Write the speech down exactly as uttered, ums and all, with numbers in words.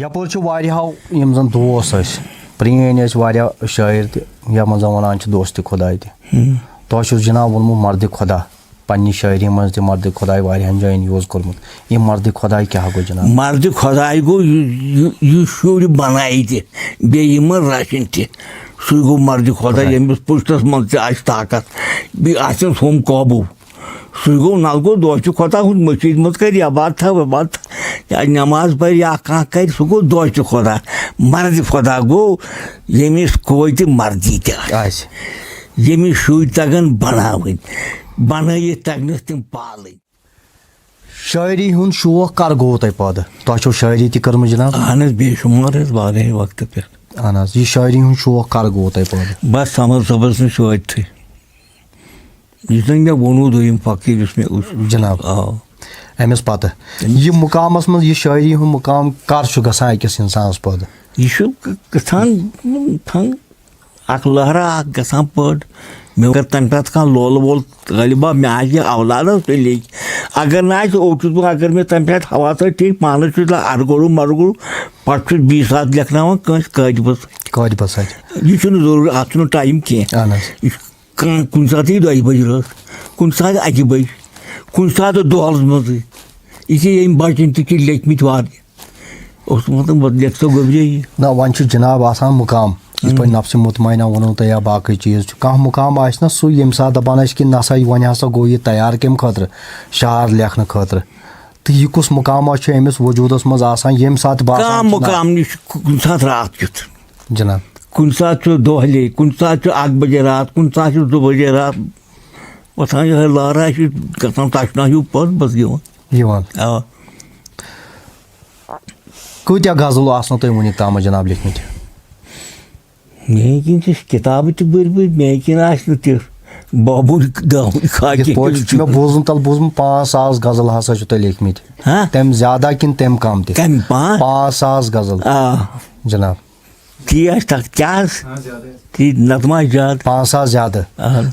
یَپٲرۍ چھِ واریاہو یِم زَن دوس ٲسۍ، پرٛٲنۍ ٲسۍ واریاہ شٲعر تہِ، یَتھ منٛز زَن وَنان چھِ دوستِ خۄداے تہِ۔ ہم۔ تۄہہِ چھُو جِناب ووٚنمُت مَردِ خۄدا، پنٛنہِ شٲعری منٛز تہِ مَردِ خۄداے واریاہَن جایَن یوٗز کوٚرمُت۔ یہِ مَردِ خۄداے کیٛاہ گوٚو جِناب؟ مَردِ خۄداے گوٚو یہِ، یہِ، یہِ شُرۍ بَنایہِ تہِ، بیٚیہِ یِمَن رَچھِنۍ تہِ۔ سُے گوٚو مَردِ خۄداے، خۄداے۔ ییٚمِس پُشتَس منٛز تہِ آسہِ طاقت، بیٚیہِ آسٮ۪س ہُم قوبوٗ۔ سُے گوٚو، نَتہٕ گوٚو دۄہ چھُ خۄدا ہُنٛد مٔشیٖد منٛز کَرِ عبادتھا وبادتھا، یا نٮ۪ماز پَرِ یا کانٛہہ کَرِ، سُہ گوٚو دۄہ چھُ خۄدا۔ مَردِ خۄدا گوٚو، ییٚمِس کوتہِ مَردی تہِ آسہِ۔ آسہِ۔ ییٚمِس شُرۍ تَگَن بَناوٕنۍ، بَنٲیِتھ تَگنَس تِم پالٕنۍ۔ شٲعری ہُنٛد شوق کَر گوٚو تۄہہِ پٲدٕ؟ تۄہہِ چھو شٲعری تہِ کٔرمٕژ جِناب؟ اَہَن حظ، بے شُمار حظ، واریاہہِ وقتہٕ پٮ۪ٹھ۔ اَہَن حظ، یہِ شٲعری ہُنٛد شوق کَر گوٚو تۄہہِ پٲدٕ؟ بَس صمد صٲبَس نِش وٲتتھٕے۔ یُس زَن مےٚ ووٚنوُ دوٚیِم فقیٖر یُس مےٚ وٕچھ۔ جِناب۔ آ۔ أمِس پَتہٕ۔ أمِس۔ یہِ مُقامَس منٛز، یہِ شٲعری ہُنٛد مُقام کَر چھُ گژھان أکِس اِنسانَس پٲدٕ؟ یہِ چھُ گژھان، گژھان اَکھ لہرا اَکھ گژھان پٲدٕ۔ مےٚ کَرِ تَمہِ ساتہٕ کانٛہہ لولہٕ وول طٲلبہ، مےٚ آسہِ یہِ اولادَس تہِ لیٚکھِ۔ اگر نہٕ آسہِ، اوٚت چھُس بہٕ، اگر مےٚ تَمہِ ساتہٕ ہوا ژٲج ٹھیٖک، پانَس چھُس دَپان اَرٕ گوٚڑُو مَرٕ گوٚڑُو، پَتہٕ چھُس بیٚیِس اَتھ لیکھناوان کٲنٛسہِ کٲتِبَس اَتھِ۔ کٲتِبَس اَتھِ۔ یہِ چھُنہٕ ضروٗری، اَتھ چھُنہٕ ٹایم کینٛہہ۔ اَہَن حظ۔ یہِ چھُ کانٛہہ کُنہِ ساتہٕ یی دۄیہِ بَجہِ رٲژ، کُنہِ ساتہٕ اَکہِ بَجہِ، کُنہِ ساتہٕ دۄہَس منٛزٕے۔ یہِ چھِ ییٚمہِ بَچَن تہِ چھِ لیٚکھمٕتۍ واریاہ۔ اوس مطلب، وۄنۍ لیکھ سا گوٚبرے یہِ۔ نہ، وۄنۍ چھُ جِناب آسان مُقام، یِتھ پٲٹھۍ ہُم۔ نفسِ مطمئنہ ووٚنوُ تۄہہِ یا باقٕے چیٖز چھُ۔ کانٛہہ مُقام آسہِ نہ سُہ، ییٚمہِ ساتہٕ دَپان آسہِ کہِ نہ سا، وۄنۍ ہسا گوٚو یہِ تیار کَمہِ خٲطرٕ؟ شعر لیکھنہٕ خٲطرٕ۔ تہٕ یہِ کُس مُقاما چھُ أمِس وجوٗدَس منٛز آسان، ییٚمہِ ساتہٕ باسان کانٛہہ چھُ نہ مُقام نِش کُنہِ ساتہٕ راتھ کیُتھ۔ جِناب۔ کُنہِ ساتہٕ چھُ دۄہلے، کُنہِ ساتہٕ چھُ اَکھ بَجے راتھ، کُنہِ ساتہٕ چھُ زٕ بَجے راتھ۔ وۄتھان یِہوٚے لارا چھُ گژھان تَشنا ہیوٗ پَتہٕ بَس یِوان۔ یِوان۔ آ۔ کۭتیٛاہ غزل آسنو تۄہہِ وٕنیُک تامَتھ جِناب لیکھمٕتۍ؟ مےٚ کِنۍ چھِ کِتابہٕ تہِ بٔرۍ بٔرۍ، مےٚ کِنۍ آسہِ نہٕ تہِ بابوٗ دامُن خاکہِ یِتھ پٲٹھۍ چھُ مےٚ بوٗزمُت، تَلہٕ بوٗزمُت، پانٛژھ ساس غزل ہسا چھِ تۄہہِ لیکھمٕتۍ۔ ہاں؟ تَمہِ زیادہ کِنہٕ تَمہِ کَم تہِ؟ کَمہِ پانٛژھ؟ پانٛژھ ساس غزل۔ آ۔ جِناب۔ تی آسہِ تَتھ کیٛاہ حظ؟ تی نَتہٕ ما آسہِ زیادٕ؟ پانٛژھ ساس زیادٕ۔ اَہَن۔